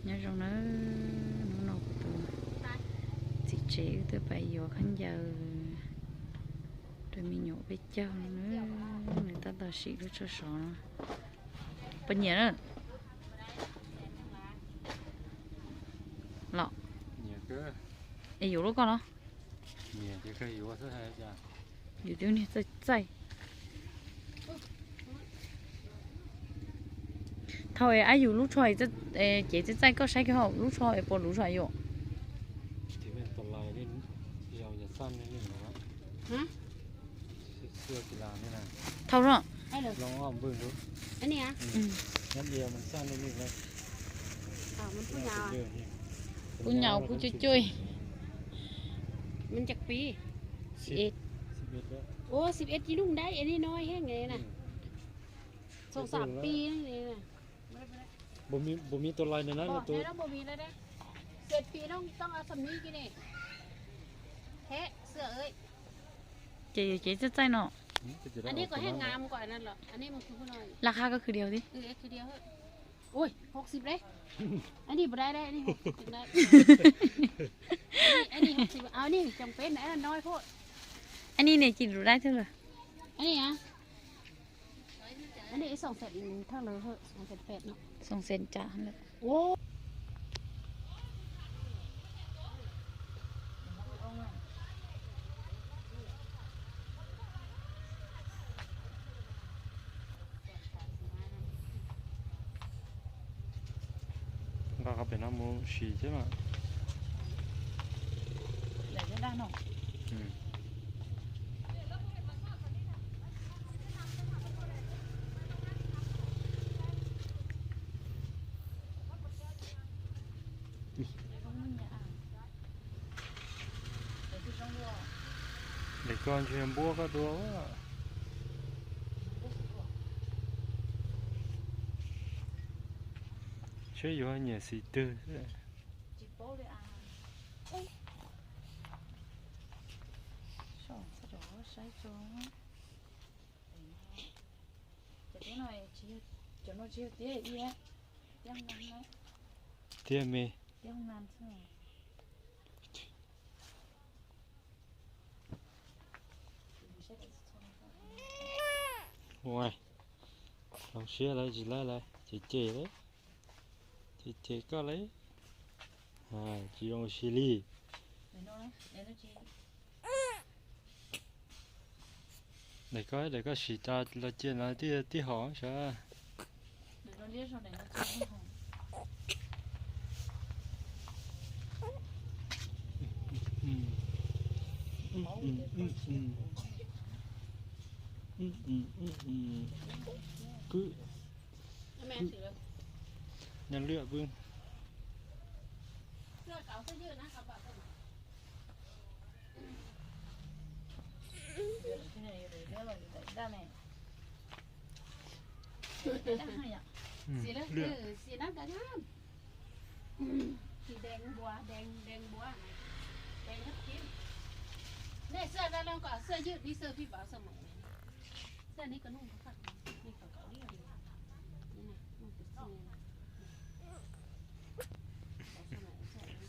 Nyob zoo nawb, hnub no kuv tus txiv tsev wb twb pais yuav khaub ncaws rau me nyuam peb caug no na, nws tab tom sim lub tshuaj sov no. Puas nyiam na? Los, es yuav lub koj los? Yus twb niag txaij txaij. Thaum es ab yus lub tsho cev txaij txaij, koj saib kiag hauv lub tsho es puas luv zom yus. Thau no. Kuv nyam kuv cuj cuj. Ua, xib ib ib lub nrab es li no heev na. Xoom xam pis. Ces yuav cev txaij txaij no. Laj qab koj khwv diav thiab. Ab ni ne ci rau dab thiab lawm. Xoom xees cas lawm. Nqa qhov pem no mus sim thiab mas. Daim ko ntshe npuab koj dua. Seb yuav nyiam xim twg. Tiag me. Ua, zoo siab lawm tsis lawm lawm ces cem lawm. Ces cem koj lawm. Tsis zoo siab li. Daim ko, daim ko sim tas los cia no tib tib hom sav. Kwv, nyob lwm pw.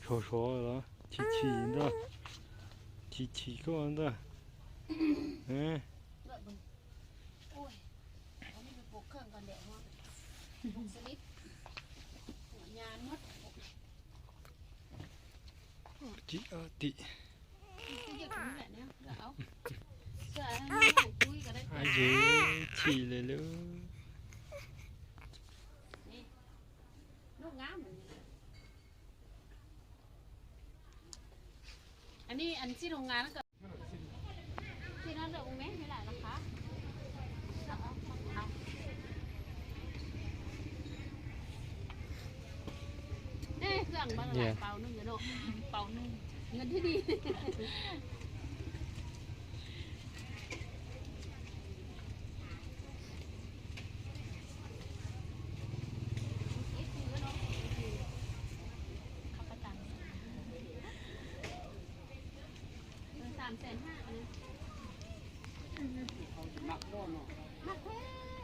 Sov sov los chim chim ntag, chim chim koj ntag. Tim tim. Ab, yus chim lawm lauj.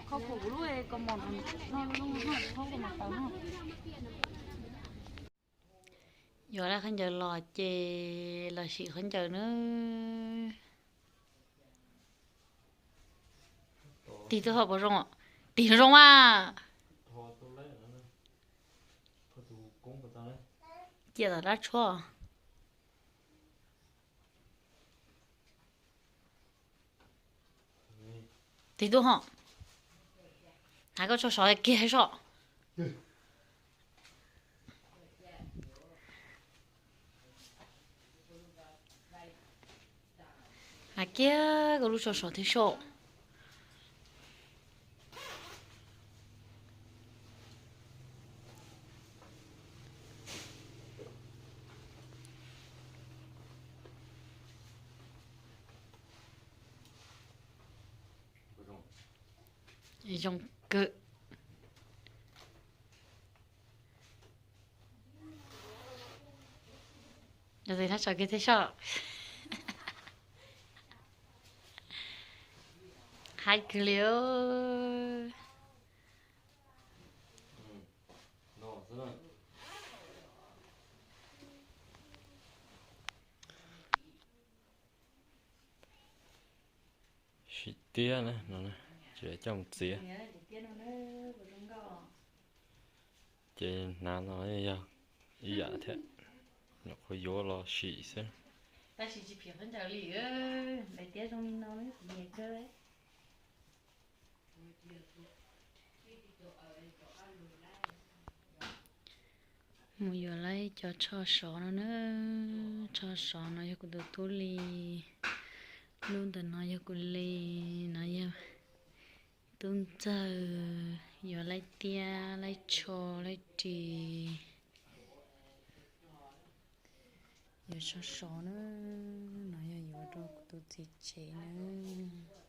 Kho kuv lub kaus mom no, kho kuv mam tawm no. Yuav lawv khaub ncaws los ces los sim khaub ncaws nawb. Tig tuaj hom puas zoo? Tig zoo mas. Cia tom dab tshuab. Tig tuaj hom. Hais koj tso sov kiag soj. Hais kiag koj lub tso sov thiab soj. Zoo kawg. Yog tes nab tso kiag thiab soj. Hais kawg li. Sim tiab na no, tsis coj mus txiav. Ces hnav no yog ib yam thiab, nyuam qhuav yuav los sim xwb. Tab sis tsis phim qhov ncaws li, lawv tiab zoo li no kuv nyiam kawg. Mus yuav lawv cov tsho sov no na. Tsho sov no yog kuv tus tub li. Lub ntawm no yog kuv li. No yog tub ntxawg, yuav laib tiab laib tsho laib ris. Yuav tsho sov na. No yog yuav rau kuv tus txiv tsev na.